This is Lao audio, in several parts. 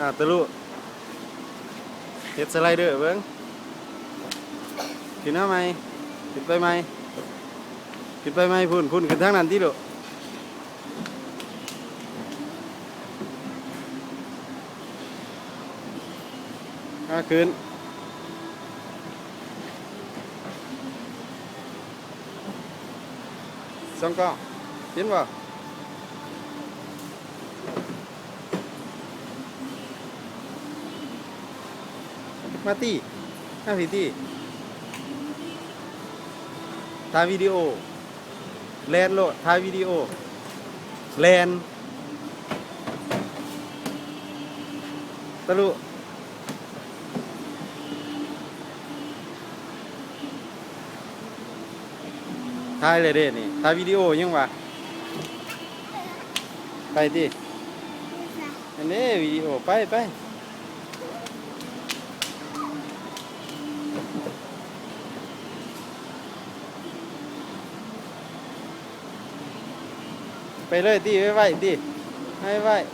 ອາ ຕະລຸ ເຮັດສະໄລເດີເບິ່ງ. ຂຶ້ນມາໃໝ່ ຂຶ້ນໄປໃໝ່ ຂຶ້ນໄປໃໝ່ພຸ້ນ ພຸ້ນ ຂຶ້ນທາງນັ້ນຕິລູກ. ອາ ຂຶ້ນ ສອງກ້ອງ ເຫັນບໍ່? ມາຕິ ມາພີ້ຕິ ຖ່າຍວິດີໂອ ແລ່ນໂລດ ຖ່າຍວິດີໂອ ແລ່ນ ຕະລຸ ຖ່າຍເລີຍເດ້ນີ້ ຖ່າຍວິດີໂອຫຍັງວະ? ໄປຕິ ອັນນີ້ວິດີໂອ ໄປ ໄປ. ໄປເລີຍຕິ ໄວໆຕິ ໄວໆ.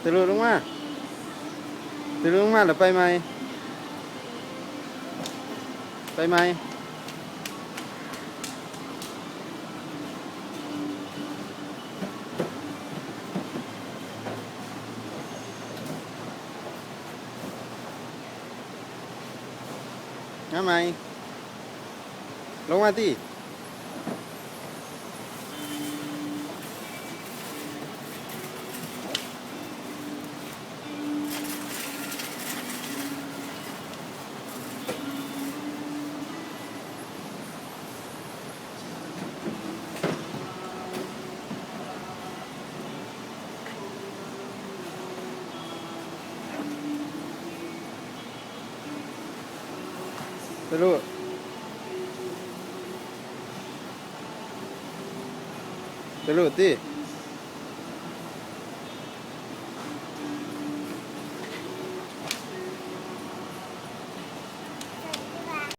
ຕະລຸລົງມາ ຕະລຸລົງມາແລ້ວໄປໃໝ່ ໄປໃໝ່. ມາໃໝ່ ລົງມາຕິ. ຕະລຸ ຕະລຸຕິ.